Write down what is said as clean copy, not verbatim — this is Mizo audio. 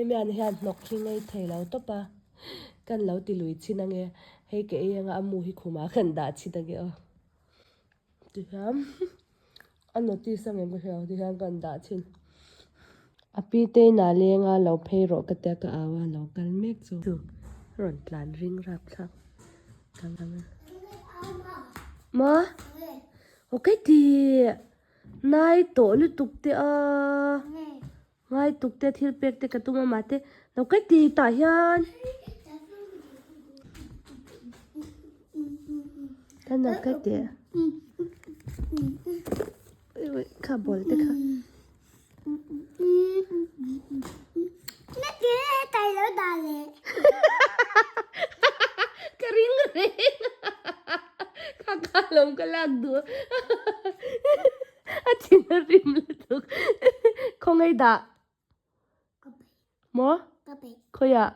Mian hian hnawk hi ngei thei lo tawp a, kan lo ti lui chin ange, hei ka ei anga a mu hi khumah kan dah chin ange aw. Tihian a notice angem ka hria tihian kan dah chin. A pi te inah lenga lo phei rawh ka tia ka au a lo kal mek chu. Chu rawn tlan ring rap thlak maw aw kai ti nai tawh lutuk te a. Ngai tuk te thil pek te ka tum a mah te lo kai ti tah hian kan lo kai teh kha ball te kha ka ring reng kha kha lawm ka lak duh A thin a rim lutuk. Khawngaih dah. Maw? Khawiah?